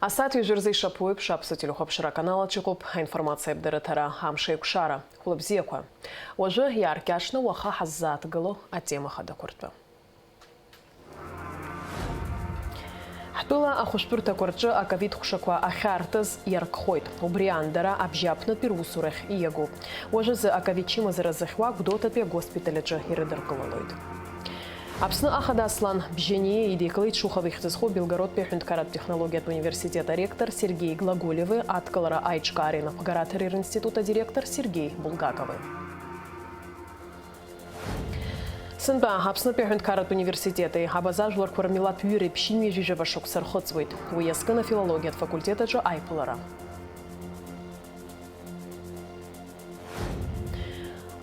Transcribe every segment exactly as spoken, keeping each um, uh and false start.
Асааҭ ҩажәа рзы ишаԥу еиԥш, Аԥсуа телехәаԥшра аканал аҿы иҟоуп аинформациатә дырраҭара Амш еиқәшара. Хәлыбзиақәа! Уажәы иааркьаҿны уаха ҳаззааҭгыло атема хадақәа ртәы. Ҳтәыла ахәышәтәырҭақәа рҿы аковид хәшақәа ахьаартыз иаркхоит. Убри аан дара абжьааԥнытәи русурахь ииагоуп. Уажәазы аковид чымазара зыхьуа Гәдоуҭатәи агоспиталь аҿы ирыдыркылалоит. Аԥсны Ахада Аслан Бжьаниа идикылеит Шухов ихьӡ зху Белгородтәи аҳәынҭқарратә технологиатә университет аректор Сергеи Глаголеви, адкылара аиҿкаареи анапхгараҭареи ринститут адиректор Сергеи Булгакови. Сынтәа Аԥснытәи аҳәынҭқарратә университети абаза жәларқәа рмилаҭ ҩыреи ԥшьынҩажәи жәаба шықәса рхыҵуеит. Уи иазкын афилологиатә факультет аҿы аиԥылара.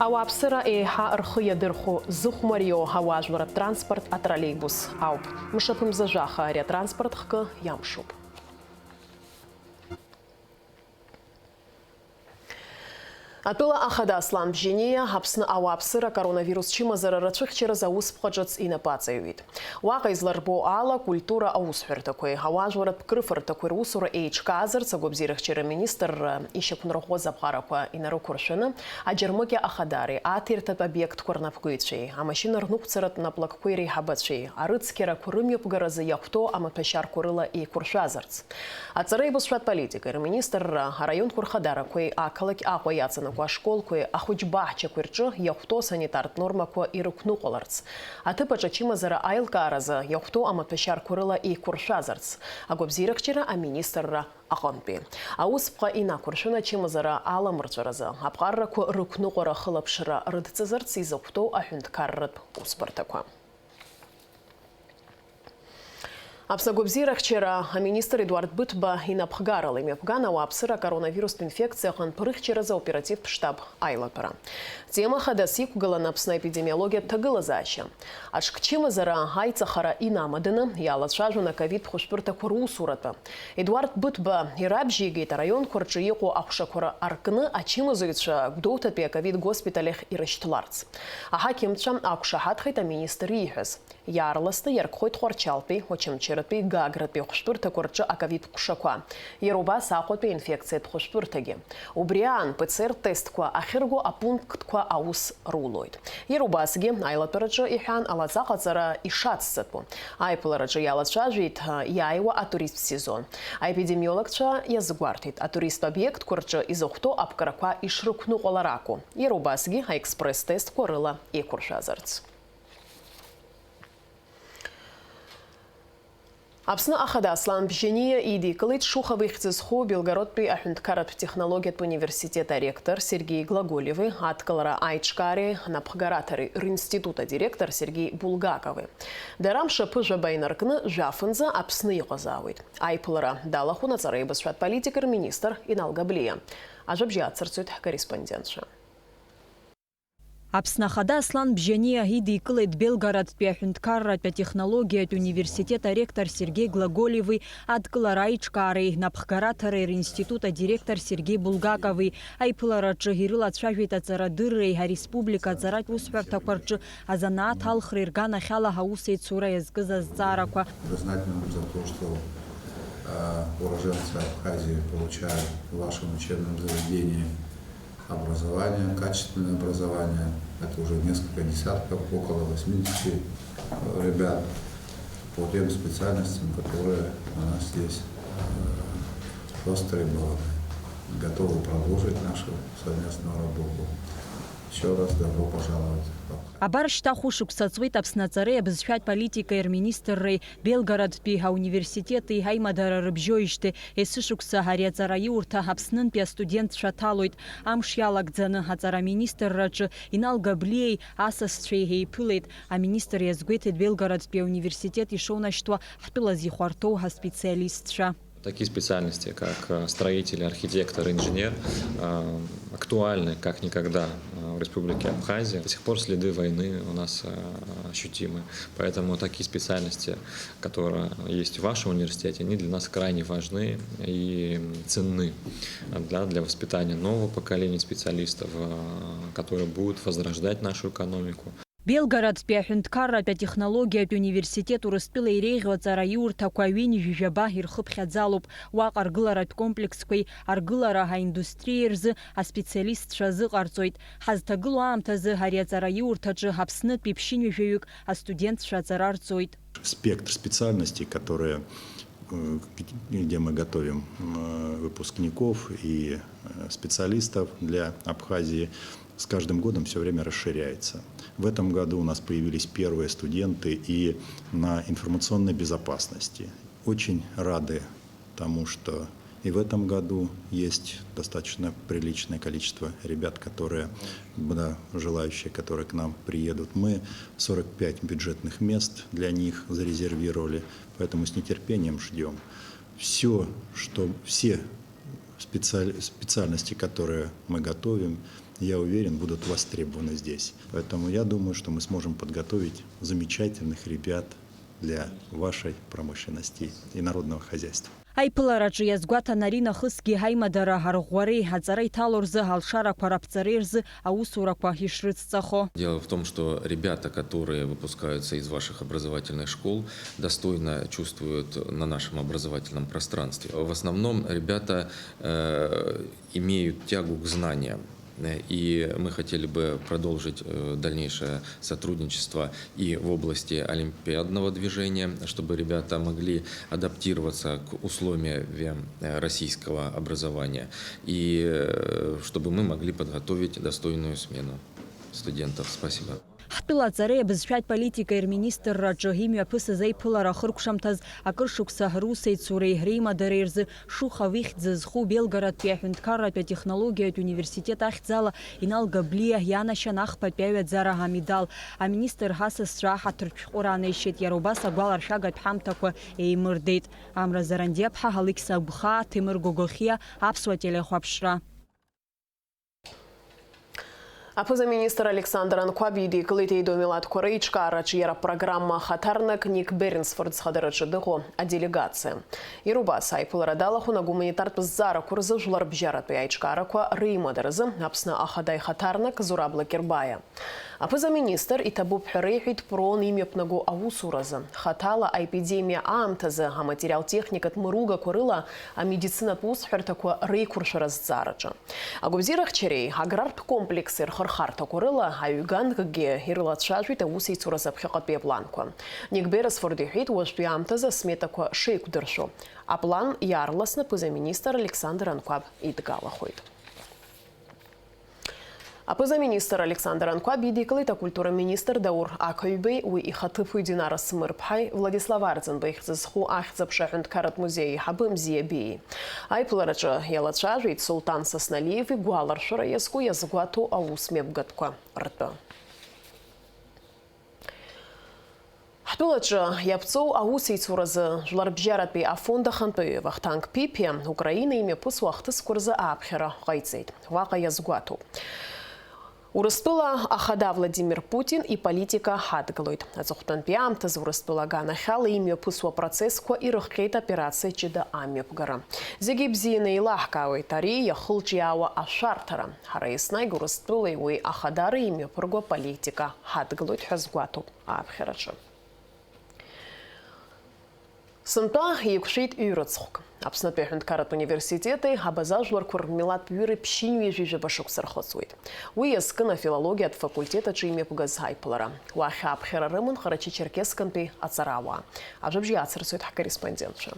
Ауааԥсыра еиҳа рхы иадырхәо, зыхәмариоу ауаажәларратә транспорт атроллеибус ауп. Мшаԥымза жәаха ари атранспорт хкы иамшуп. Атәыла ахада Аслан Бжьаниа Аԥсны ауааԥсыра коронавирус чымазара рацәыхьчараз аусԥҟа ҿыц инапы аҵаҩит. Уаҟа изларбо ала, культура аусҳәарҭақәеи ауаажәларратә крыфарҭақәеи русура еиҿкаазарц агәабзиарахьчара министрра ишьақәнарӷәӷәаз аԥҟарақәа инарықәыршәаны, аџьармыкьа ахадареи аҭирҭатә обиектқәа рнапгыҩцәеи, амашьына рныҟәцаратә наплакқәеи реиҳабацәеи арыцқьарақәа рымҩаԥгаразы иахәҭоу амаҭәашьарқәа рыла еиқәыршәазарц. Аҵареи абызшәатә политикеи рминистрра араионқәа рхадарақәеи ақалақь Аҟәа иаҵанакуа ашколқәеи ахәыҷбаҳчақәеи рҿы иахәҭоу асанитартә нормақәа ирықәныҟәаларц, аҭыԥ аҿы ачымазара аилкааразы иахәҭоу амаҭәашьарқәа рыла еиқәыршәазарц, агәабзиарахьчара аминистрра аҟынтәи. Аусԥҟа инақәыршәаны ачымазара аламырҵәаразы аԥҟаррақәа рықәныҟәара ахылаԥшра рыдҵазарц изыхәҭоу аҳәынҭқарратә усбарҭақәа. Аԥсны агәабзиарахьчара аминистр Едуард Быҭәба инапхгарала имҩаԥган ауааԥсыра акоронавирустә инфекциа аҟынтә рыхьчаразы аоперативтә штаб аилатәара. Тема хадас иқәгылан Аԥсны аепидемиологиатә ҭагылазаашьа. Аҽкчымазара аиҵахара инамаданы иалацәажәон аковид хәышәтәырҭақәа русуратәы. Едуард Быҭәба ирабжьеигеит араионқәа рҿы иҟоу ахәшақәа аркны ачымазаҩцәа Гәдоуҭатәи аковид госпиталь ахь ирышьҭларц. Аҳақьымцәа ақәшаҳаҭхеит аминистр ииҳәаз. Иаарласны иаркхоит Тҟәарчалтәи, Очамчыратәи, Гагратәи ахәшәтәырҭақәа рҿы аковид ҟәшақәа. Иара убас Аҟәатәи аинфекциатә хәышәтәырҭагьы. Убри аан П Ц Р тестқәа ахьырго апунктқәа аус рулоит. Иара убасгьы аилатәараҿы иҳәан алаҵа ҟаҵара ишацҵатәу. Аиԥылараҿы иалацәажәеит, ы, иааиуа атуристтә сезон. Аепидемиологцәа иазгәарҭеит, атуристтә обиектқәа рҿы изыхәҭоу аԥкрақәа ишрықәныҟәалар акәу, иара убасгьы аекспресс-тестқәа рыла еиқәыршәазарц. Аԥсны ахада Аслан Бжьаниа идикылеит Шухов ихьӡ зху Белгородтәи аҳәынҭқарратә технологиатә университет аректор Сергеи Глаголеви, адкылара аиҿкаареи анапхгараҭареи ринститут адиректор Сергеи Булгакови. Дара мшаԥы жәаба инаркны жәафынӡа Аԥсны иҟазаауеит. Аиԥылара далахәын аҵареи абызшәатә политикеи рминистр Инал Габлиа. Ажәабжь ацырҵоит ҳкорреспондентцәа. Аԥсны Ахада Аслан Бжьаниа идикылеит Белгородтәи аҳәынҭқарратә атехнологиатә университет аректор Сергеи Глаголеви адкылара аиҿкаареи напхгараҭареи ринститут адиректор Сергеи Булгакови. Аиԥылараҿы ирылацәажәеит аҵарадырреи ареспублика аҵаратә усҳәарҭақәа рҿы азанааҭ алхреи рганахьала аус еицура иазкыз азҵаарақәа. Признать надо за то, что, э, уроженцы Абхазии получают в вашем учебном заведении образование, качественное образование. Это уже несколько десятков, около восьмидесяти, э, ребят по тем специальностям, которые у нас здесь, э, востребованы. Готовы продолжить нашу совместную работу. Ещё раз добро пожаловать в Абхазию. Абар шьҭа хәышықәса ҵуеит Аԥсны аҵареи абызшәатә политикеи рминистрреи Белгородтәи ауниверситети аимадара рыбжьоижьҭеи. Есышықәса ари аҵараиурҭа Аԥснынтәи астудентцәа ҭалоит. Амш иалагӡаны аҵараминистрраҿы Инал Габлиеи асасцәеи еиԥылеит. Аминистр иазгәеиҭеит Белгородтәи ауниверситет ишоунашьҭуа ҳтәыла зихәарҭоу ҳаспециалистцәа. Такие специальности, как, э, строитель, архитектор, инженер, э, актуальны как никогда, э, в Республике Абхазия. До сих пор следы войны у нас, э, ощутимы. Поэтому такие специальности, которые есть в вашем университете, они для нас крайне важны и ценны для, для воспитания нового поколения специалистов, э, которые будут возрождать нашу экономику. Белгородтәи аҳәынҭқарратә атехнологиатә университет Урыстәыла иреиӷьу аҵараиурҭақәа ҩынҩажәи жәаба ирхыԥхьаӡалоуп. Уаҟа аргыларатә комплексқәеи аргылара аиндустриеи рзы аспециалистцәа азыҟарҵоит. Ҳазҭагылоу аамҭазы ари аҵараиурҭаҿы Аԥснытәи ԥшьынҩажәаҩык астудентцәа аҵара рҵоит. Спектр специальностей, которые, э, где мы готовим, э, выпускников и, э, специалистов для Абхазии, с каждым годом всё время расширяется. В этом году у нас появились первые студенты и на информационной безопасности. Очень рады тому, что и в этом году есть достаточно приличное количество ребят, которые, да, желающие, которые к нам приедут. Мы сорок пять бюджетных мест для них зарезервировали, поэтому с нетерпением ждём. Всё, что, все специаль-, специальности, которые мы готовим, я уверен, будут востребованы здесь. Поэтому я думаю, что мы сможем подготовить замечательных ребят для вашей промышленности и народного хозяйства. Аиԥылараҿы иазгәаҭан аринахысгьы ҳаимадара арӷәӷәареи аҵара иҭало рзы алшарақәа раԥҵареи рзы аусурақәа ишрыцҵахо. Дело в том, что ребята, которые выпускаются из ваших образовательных школ, достойно чувствуют на нашем образовательном пространстве. В основном ребята, э, имеют тягу к знаниям. Э, и мы хотели бы продолжить, э, дальнейшее сотрудничество и в области олимпиадного движения, чтобы ребята могли адаптироваться к условиям, э, российского образования, и, э, чтобы мы могли подготовить достойную смену студентов. Спасибо. Ҳтәыла аҵареи абызшәатә политикеи рминистрраҿы имҩаԥысыз аиԥылара ахыркәшамҭаз акыр шықәса русеицуреи реимадареи рзы Шухов ихьӡ зху Белгородтәи аҳәынҭқарратә атехнологиатә университет ахьӡала Инал Габлиа ианашьан ахԥатәи аҩаӡара амедал. Аминистр ҳасасцәа аҳаҭыртә шәҟәыра анаишьеит, иара убас агәаларшәагатә ҳамҭақәа еимырдеит. Амра Зарандиаԥҳа, Алықьса Агәхаа, Ҭемыр Гогохиа, Аԥсуа телехәаԥшра. Аԥыза-министр Александр Анқәаб идикылеит еидоу амилаҭқәа реиҿкаараҿы иара апрограмма ахаҭарнак Ник Беренсфорд зхадараҿы дыҟоу аделегациа. Иара убас аиԥылара далахәын агуманитартә зҵаарақәа рзы жәларбжьаратәи аиҿкаарақәа реимадаразы Аԥсны ахада ихаҭарнак Зураб Лакербаиа. Аԥыза-министр иҭабуп ҳәа реиҳәеит ПРООН имҩаԥнаго аусуразы, хаҭала аепидемиа аамҭазы аматериал-техникатә мыругақәа рыла амедицинатә усҳәарҭақәа реиқәыршәара зҵаараҿы. Агәабзиарахьчареи аграртә комплекси рхырхарҭақәа рыла аҩганкгьы ирылацәажәеит аусеицуразы аԥхьаҟатәи апланқәа. Ник Беренсфорд иҳәеит, уажәтәи аамҭазы асметақәа шеиқәдыршәо. Аплан иаарласны аԥыза-министр Александр Анқәаб идгалахоит. Аԥыза-министр Александр Анқәаб идикылеит акультура министр Даур Ақаҩбеи, уи ихаҭыԥуаҩ Динара Смырԥҳаи, Владислав Арӡынба ихьӡ зху ахьӡ-аԥша аҳәынҭқарратә музеи аиҳабы Мзиа Беии. Аиԥылараҿы иалацәажәеит Сулҭан Сасналиев игәаларшәара иазку иазгәаҭоу аусмҩаԥгатәқәа ртәы. Ҳтәылаҿы иаԥҵоу аусеицуразы Жәларбжьаратәи афонд ахантәаҩы Вахтанг Ԥиԥиа Украина имҩаԥысуа ахҭысқәа рзы ааԥхьара ҟаиҵеит. Уаҟа иазгәаҭоуп. Урыстәыла ахада Владимир Путин иполитика ҳадгылоит. Аҵыхәтәантәи аамҭазы Урыстәыла аганахьала имҩаԥысуа процессқәа ирыхҟьеит аоперациа ҷыда амҩаԥгара. Зегьы ибзианы еилаҳкаауеит ари иахылҿиаауа ашәарҭара. Ҳара еснагь Урыстәылеи уи ахадара имҩаԥырго аполитика ҳадгылоит ҳәа азгәаҭоуп ааԥхьараҿы. Сынтәа еиқәшәеит ҩ-рыцхәк. Аԥснытәи аҳәынҭқарратә университети абаза жәларқәа рмилаҭтә ҩыреи ԥшьынҩажәи жәаба шықәса рхыҵуеит. Уи иазкын афилологиатә факультет аҿы имҩаԥгаз аиԥылара. Уахь ааԥхьара рыман Ҟарачы-Черкескантәи аҵарауаа. Ажәабжь иацырҵоит ҳкорреспондентцәа.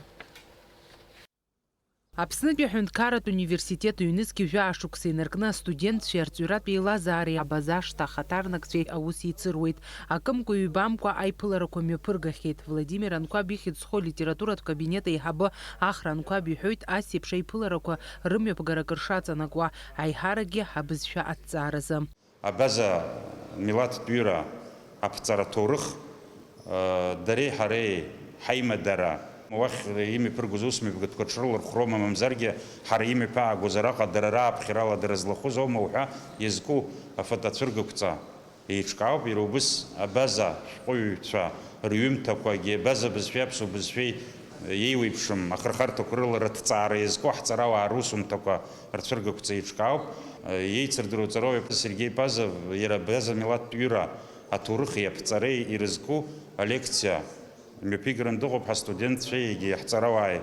Аԥснытәи аҳәынҭқарратә университет ҩнызқьи жәаа шықәса инаркны астудентцәеи арҵаҩратә еилазаареи абаза ашҭа ахаҭарнакцәеи аус еицыруеит. Акымкәа-ҩбамкәа аиԥыларақәа мҩаԥыргахьеит. Владимир Анқәаб ихьӡ зху алитературатә кабинет аиҳабы Ахра Анқәаб иҳәоит, ас еиԥш аиԥыларақәа рымҩаԥгара акыр шаҵанакуа, аиҳаракгьы абызшәа аҭҵааразы. Абаза милаҭтә ҩыра аԥҵара ҭоурых, э, дареи ҳареи ҳаимадара, уахь имҩаԥыргоз усмҩаԥгатәқәа ҽрылархәрома, мамзаргьы ҳара имҩаԥаагоз араҟа дара рааԥхьарала дара злахәыз аума уҳәа иазку афотоцәыргақәҵа еиҿкаауп. Иара убыс абаза шәҟәыҩҩцәа рҩымҭақәагьы, абаза бызшәеи аԥсуа бызшәеи еиуеиԥшым ахырхарҭақәа рыла рыҭҵаара иазку ҳҵарауаа русумҭақәа рцәыргақәҵа еиҿкаауп. Еицырдыруа ҵарауаҩ Сергеи Пазов иара абаза милаҭтә ҩыра Аҭоурыхи аԥҵареи ирызку алекциа мҩаԥигаран дыҟоуп ҳастудентцәеи егьи ҳҵарауааи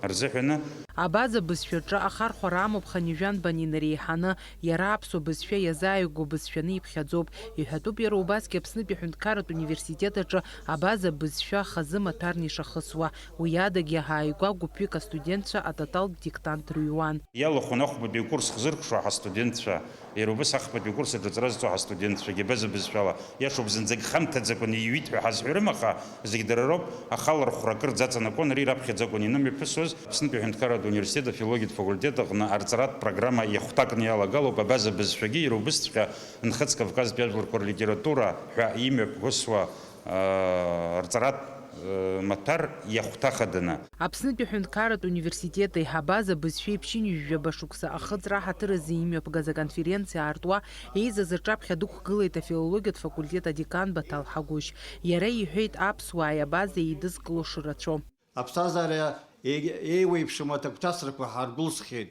рзыҳәаны. Абаза бызшәаҿы ахархәара амоуп Ханижәан Банина реиҳаны, иара аԥсуа бызшәа иазааигәоу бызшәаны иԥхьаӡоуп. Иҳәатәуп иара убасгьы Аԥснытәи аҳәынҭқарратә университет аҿы абаза бызшәа хазы маҭәарны ишахысуа. Уи адагьы ааигәа гәыԥҩык астудентцәа атоталтә диктант рыҩуан. Иалахәын ахәбатәи акурс хзыркәшо ҳастудентцәа, иара убас ахԥатәи акурс аҿы аҵара зҵо ҳастудентцәагьы абаза бызшәала. Иашоуп, зынӡагь хамҭаӡакәан иҩит ҳәа ҳазҳәарым, аха зегь дара роуп, ахалархәра акырӡа аҵанакуан, ари раԥхьаӡакәан инымҩаԥысуаз. Аԥснытәи аҳәынҭқарратә университет афилологиатә факультет аҟны арҵаратә программа иахәҭакны иалагалоуп, абаза бызшәагьы иара убысҵәҟьа Нхыҵ Кавказтәи ажәларқәа рлитература ҳәа имҩаԥгосуа, аа, рҵаратә, э, маҭәар иахәҭахаданы. Аԥснытәи аҳәынҭқарратә университет аиҳабаза бызшәеи ԥшьынҩажәаба шықәса ахыҵра аҳаҭыр азы имҩаԥгаз аконференциа аартуа еизаз аҿаԥхьа дықәгылеит афилологиатә факультет адекан Баҭал Ҳагәышь. Иара иҳәеит, аԥсуааи абазеи еидызкыло шырацәоу. Аԥсҭазаара еи-, еиуеиԥшым аҭагәҭасрақәа ҳаргәылсхьеит.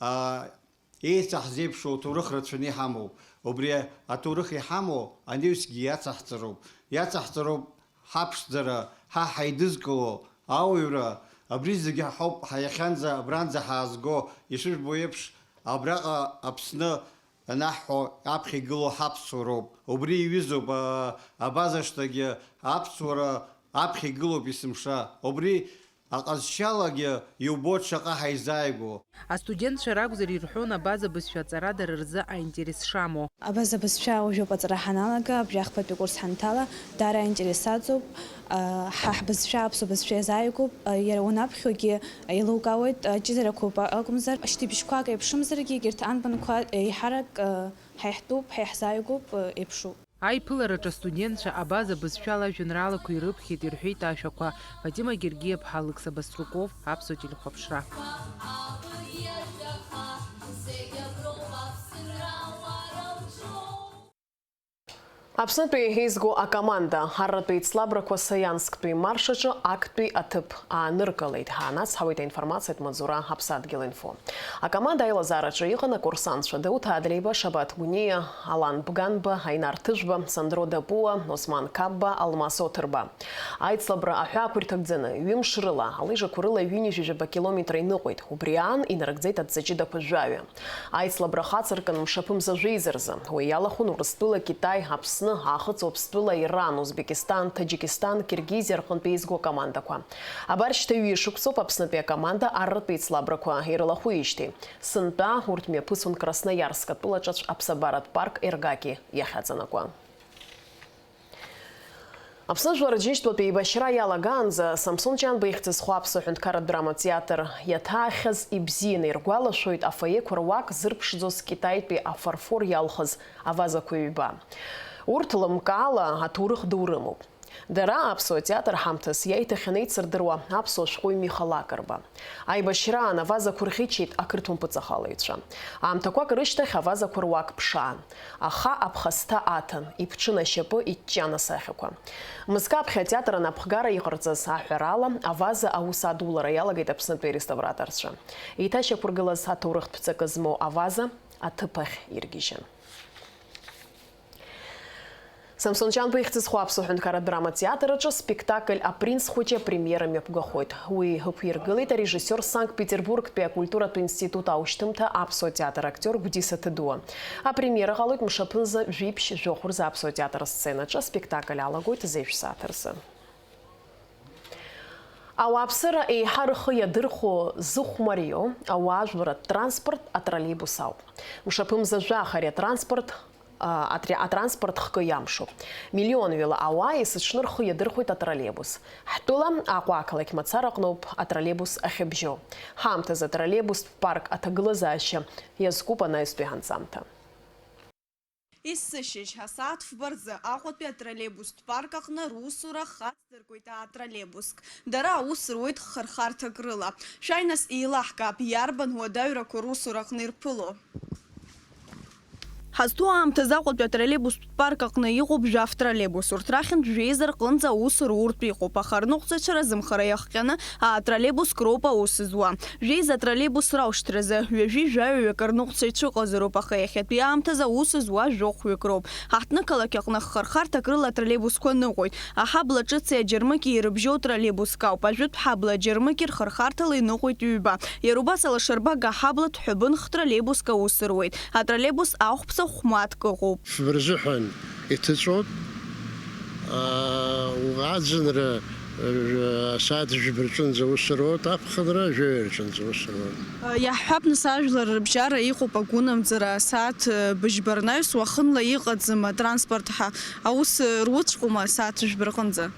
Аа, еицаҳзеиԥшу аҭоурых рацәаны иҳамоуп. Убри аҭоурых иҳамоу анаҩсгьы иацаҳҵароуп. Иацаҳҵароуп ҳаԥшӡара, ҳа ҳаидызкыло ауаҩра, абри зегьы ҳауп, ҳа иахьанӡа абранӡа ҳаазго, ишыжәбо еиԥш, абраҟа Аԥсны анаҳҳәо аԥхьа игылоу ҳаԥсуароуп. Убри иҩызоуп, а, абазашҭагьы аԥсуара аԥхьа игылоуп есымша. Убри аҟазшьалагьы иубоит шаҟа ҳаизааигәоу. Астудентцәа ракәзар ирҳәон абаза бызшәа аҵара дара рзы аинтерес шамоу. Абаза бызшәа уажәоуп аҵара ҳаналага, абри ахԥатәи акурс ҳанҭала, даара аинтерес аҵоуп. Ҳа ҳбызшәа, аԥсуа бызшәа иазааигәоуп, иара уанаԥхьогьы еилукаауеит, ачызарақәоуп акәымзар, шьҭыбжьқәак еиԥшымзаргьы, егьырҭ анбанқәа еиҳарак ҳа иаҳтәуп, ҳа иаҳзааигәоуп, еиԥшуп. Аиԥылараҿы астудентцәа абаза бызшәала ажәеинраалақәа ирыԥхьеит, ирҳәеит ашәақәа. Фатима Гергиаԥҳа, Алықьса Баструков, Аԥсуа телехәаԥшра. Аԥснытәи еизго акоманда арратәи еицлабрақәа Саиансктәи марш аҿы актәи аҭыԥ ааныркылеит. Ҳаанацҳауеит аинформациатә маҵзура Ҳаԥсадгьыл инфо. Акоманда аилазаараҿы иҟан акурсантцәа Дауҭ Адлеиба, Шабаҭ Гәниа, Алан Бганба, Аинар Ҭыжәба, Сандро Дапуа, Осман Қапба, Алмас Оҭырба. Аицлабра аҳәаақәа ирҭагӡаны, ҩымш рыла, алыжақәа рыла ҩынҩажәижәаба километр иныҟәеит. Убри аан инарыгӡеит адҵа ҷыдақәа жәаҩа. Аицлабра хацыркын мшаԥымза жәеиза рзы. Уи иалахәын Урыстәыла, Китай, Аԥсны, Аахыҵ Уаԥстәыла, Иран, Узбекистан, Таџьикистан, Киргизиа рҟынтә еизго акомандақәа. Абар шьҭа ҩышықәсоуп Аԥснытәи акоманда арратәи еицлабрақәа ирылахәижьҭеи. Сынтәа урҭ мҩаԥысуан Красноиарск атәылаҿацә аԥсабаратә парк Ергаки иахьаҵанакуа. Аԥсны Жәлар Рџьынџьтәылатә еибашьра иалагаанӡа Самсон Ҷанба ихьӡ зху Аԥсуа ҳәынҭқарратә драматә театр иаҭаахьаз ибзианы иргәалашәоит афоиеқәа руак зырԥшӡоз Китаитәи афарфор иалхыз авазақәа ҩба. Урҭ лымкаала аҭоурых ду рымоуп. Дара аԥсуа театр ҳамҭас иаиҭахьаны еицырдыруа аԥсуа шәҟәыҩҩы Миха Лакрба. Аибашьраан авазақәа рӷьычеит ақырҭуа мпыҵахалаҩцәа. Аамҭақәак рышьҭахь авазақәа руак ԥшаан. Аха аԥхасҭа аҭан, иԥҽын ашьапы иҷҷан асахьақәа. Мызкы аԥхьа атеатр анапхгара иҟарҵаз аҳәарала, аваза аус адулара иалагеит Аԥснытәи ареставраторцәа. Еиҭашьақәыргылаз аҭоурыхтә ҵакы змоу аваза аҭыԥ ахь иргьежьын. Самсон Ҷанба ихьӡ зху Аԥсуа ҳәынҭқарратә драматә театр аҿы спектакль Апринц хәыҷы апремиера мҩаԥгахоит. Уи ықәиргылеит арежиссиор Санкт-Петербургтәи акультуратә институт аушьҭымҭа аԥсуа театр актиор Гәдиса Ҭадуа. Апремиера ҟалоит мшаԥынза жәиԥшь жәохә рзы аԥсуа театр асценаҿы аспектакль алагоит зежә сааҭ рзы. Ауааԥсыра еиҳа рхы иадырхәо, зыхә мариоу ауаажәларратә транспорт атроллейбус ауп. Мшаԥымза жәаха ари атранспорт, а, атри-, атранспорт хкы иамшуп. Миллионҩыла ауаа есыҽны рхы иадырхәоит атроллейбус. Ҳтәыла Аҟәа ақалақь мацара аҟноуп атроллейбус ахьыбжьоу. Ҳаамҭазы атроллейбустә парк аҭагылазаашьа иазкуп анаҩстәи ҳанҵамҭа. Есышьыжь, асааҭ фба рзы Аҟәатәи атроллейбустә парк аҟны русура хацдыркуеит аа троллейбуск. Дара аус руеит хырхарҭак рыла. Шәааи нас еилаҳкаап, иарбан уадаҩрақәа русураҟны ирԥыло? Ҳазҭоу аамҭазы Аҟәатәи атроллейбустә парк аҟны иҟоуп жәаф троллейбус. Урҭ рахьынтә жәеиза рҟынӡа аус руртә иҟоуп, аха рныҟәцаҩцәа рзымхара иахҟьаны атроллейбуск роуп аус зуа. Жәеиза атроллейбус раушьҭразы ҩажәи жәаҩаҩык рныҟәцаҩцәа ыҟазароуп, аха иахьатәи аамҭазы аус зуа жәохәҩык роуп. Ҳаҳҭнықалақь аҟны ххырхарҭак рыла атроллейбусқәа ныҟәоит. Аҳабла ҿыци аџьармыкьеи ирыбжьоу троллейбуск ауп. Ажәытә ҳабла аџьармыкьа рхырхарҭала иныҟәоит ҩба. Иара убас алашарбага аҳаблатә ҳәабынх троллейбуск аус руеит. Атроллейбус ахәԥса хә-мааҭк ыҟоуп. Фба рзыҳәан иҭыҵәоит. Аа, аӡынра, э, асааҭ жәба рҿынӡа аус руеит, аԥхынра жәаҩа рҿынӡа аус руеит. Иаҳҳәап, нас, ажәлар рыбжьара иҟоуп агәынамӡара, асааҭ, э, быжьба рнаҩс уахынла иҟаӡам атранспорт ҳәа. Аус, э, руҵәҟьоума асааҭ жәба рҟынӡа?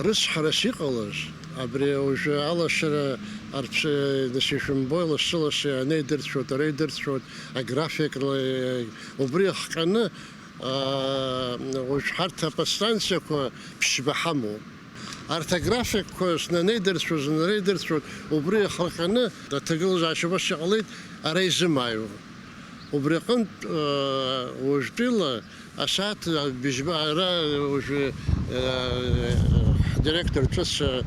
Рыцҳарас иҟалаз, абри уажәы алашара арцәы, нас, ишәымбои, лассы-лассы ианеидырцәоит, ара идырцәоит, аграфикла, э, убри иахҟьаны, аа, уажә ҳарҭ аподстанциақәа ԥшьба ҳамоуп. Арҭ аграфикқәа зны анеидырцәоз, зны реидырцәоз, убри иахырҟьаны аҭагылазаашьа убас иҟалеит, ара изымааиуа. Убри аҟынтә, э, уажәтәила асааҭ быжьба ара уажәы, э, ҳдиректор ҿыц, э,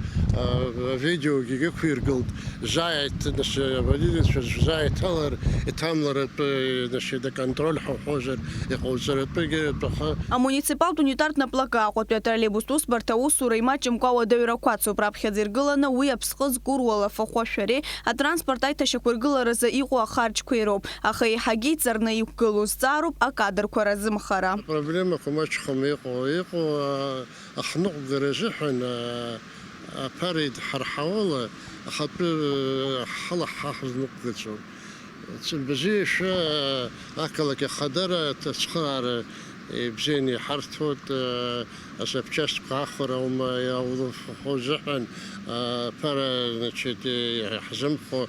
авидеогьы иқәиргылт, заа иҭ-, нас, аводительцәа заа иҭалар, иҭамлар атәы, нас, идаконтроль ҳәа уҳәозар, иҟауҵар атәыгьы атәаха. Амуниципалтә унитартә наплакы Аҟәатәи атроллейбустә усбарҭа аусура имаҷымкәа ауадаҩрақәа ацуп, раԥхьаӡа иргыланы уи аԥсҟы зкур уалафахәы ашәареи атранспорт аиҭашьақәыргыларазы иҟоу ахарџьқәеи роуп. Аха еиҳагьы иҵарны иқәгылоу зҵаароуп акадрқәа разымхара. Апроблемақәа маҷхом иҟоу, иҟоу, а, ахныҟәгара азыҳәан, а, аԥара идҳарҳауала ахатәы, а, ҳала ҳа ҳазныҟәгаӡом. Ц-, бзиа ишәа, а, ақалақь ахадара ацхыраара ибзианы иҳарҭоит, а, асапчастқәа ахәара аума иаулыфахо азыҳәан, а, аԥара, значит, иаҳзымхо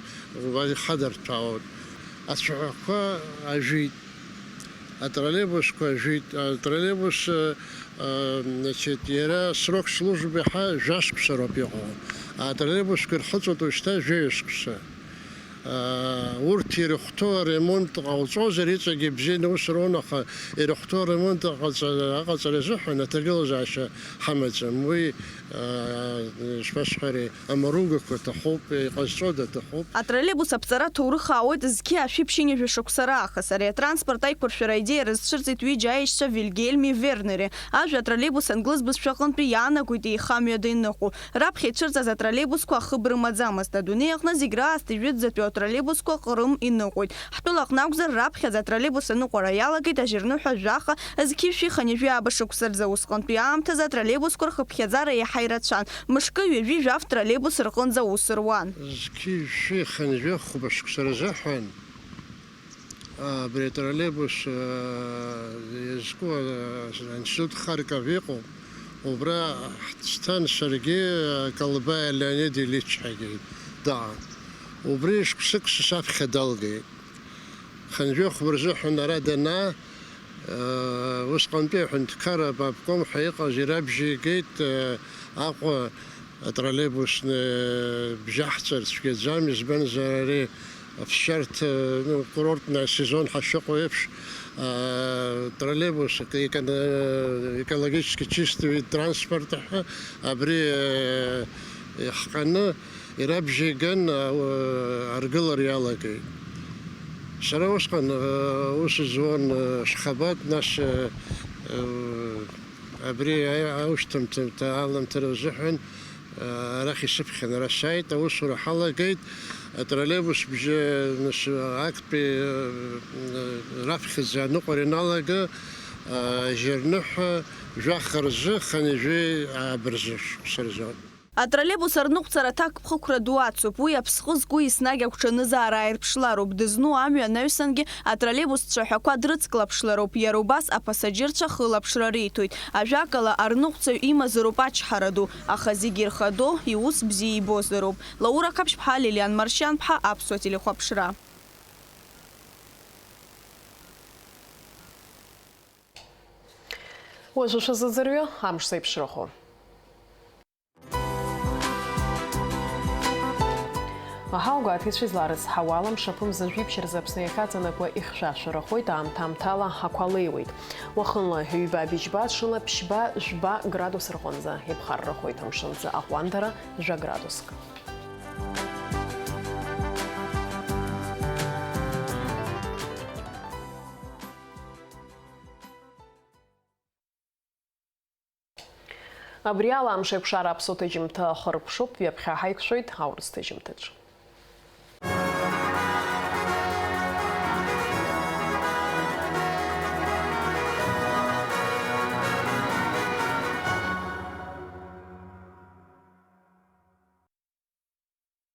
уа ихадырҭәаауеит. Ацәаҳәақәа ажәит. Атроллейбусқәа жәит, атроллейбус, э, э, значит, иара срок службы ҳәа жәашықәса роуп иҟоу. Атроллейбусқәа ирхыҵуеит уажәшьҭа жәаҩа шықәса. Э, урҭ ирыхәҭоу аремонт ҟауҵозар, иҵегьы бзианы аус руан, аха ирыхәҭоу аремонт аҟаҵа-, аҟаҵара азыҳәан аҭагылазаашьа ҳамаӡам. Уи, э, ишԥасҳәари, амаругақәа аҭахуп, иҟазҵода аҭахуп. Атроллейбус аԥҵара ҭоурых аауеит зқьи ашәи ԥшьынҩажәа шықәса раахыс. Ари атранспорт аиқәыршәара аидеиа рызцәырҵит ҩыџьа аишьцәа Вильгельми Вернери. Ажәа атроллейбус англыз бызшәаҟынтәи иаанагоит еихамҩада иныҟәо. Раԥхьа ицәырҵыз атроллейбусқәа ахыб рымаӡамызт. Адунеи аҟны зегь раасҭа ижәытәӡатәи атроллейбусқәа ҟрым иныҟәоит. Ҳтәылаҟны акәзар, раԥхьаӡа атроллейбус аныҟәара иалагеит ажьырныҳәа жәаха, зқьи шәи хынҩажәи ааба шықәса рзы. Усҟантәи аамҭазы атроллейбусқәа рхыԥхьаӡара иаҳа ирацәан. Мышкы ҩажәи жәаф троллейбус рҟынӡа аус руан. Зқьи жәшәи хынҩажәи хәба шықәса рзыҳәан, а, абри атроллейбус, а, иазку, а, аинститут Харьков иҟоуп. Убра ҳцан саргьы, а, Калбаиа Леонид Ильич ҳәагьы даан. Убри шықәсык саԥхьа далгеит. Хынҩажәи хәба рзыҳәан ара данаа, э, усҟантәи аҳәынҭқарра абаобком ҳәа иҟаз ирабжьеигеит, э, Аҟәа атроллейбусны бжьаҳҵар цәгьаӡам, избанзар ари аԥсшьарҭа, ну, курортный асезон ҳашыҟоу еиԥш, э, троллейбус эко-, эко-, экологически чистый вид транспорта ҳәа абри, э, иахҟьаны Ирабжьеиган, а, аргылара иалагеит. Сара усҟан, а, ус зуан, а, шхабат, нас, а, а, абри аи-, аушьҭымҭа аламҭара азыҳәан, а, арахь исыԥхьан, ара сааит, аусура ҳалагеит, атроллейбус бжьы, нас, актәи, а, а, раԥхьаӡа аныҟәара иналага, а, жьырныҳәа жәаха рзы хынҩажәи ааба рзы шықәса рзы. Атроллейбус арныҟәцара аҭакԥхықәра ду ацуп. Уи аԥсҟы зку еснагь агәҽанызаара ааирԥшлароуп. Дызну амҩа анаҩсангьы атроллейбус цәаҳәақәа дрыцклаԥшлароуп. Иара убас апасаџьырцәа хылаԥшра риҭоит. Ажәакала, арныҟәцаҩ имазароуп ачҳара ду, аха зегьы ирхадоу, иус бзиа ибозароуп. Лаура Қаԥшьԥҳа, Лилиан Маршьанԥҳа, Аԥсуа телехәаԥшра. Уажәы шәазыӡырҩы амш зеиԥшрахо. Аҳаугәаҭеицәа изларыцҳауала, мшаԥымза жәиԥшь рзы Аԥсны иахьаҵанакуа ихьшәашәарахоит, аамҭа-аамҭала ақәа леиуеит. Уахынла ҩба-быжьба, ҽынла ԥшьба-жәба градус рҟынӡа иԥхаррахоит, амшынӡы аҟәандара жәа градуск. Абри ала амш еиқәшара аԥсуа ҭыжьымҭа хыркәшоуп, ҩаԥхьа ҳаиқәшәоит аурыс ҭыжьымҭаҿы.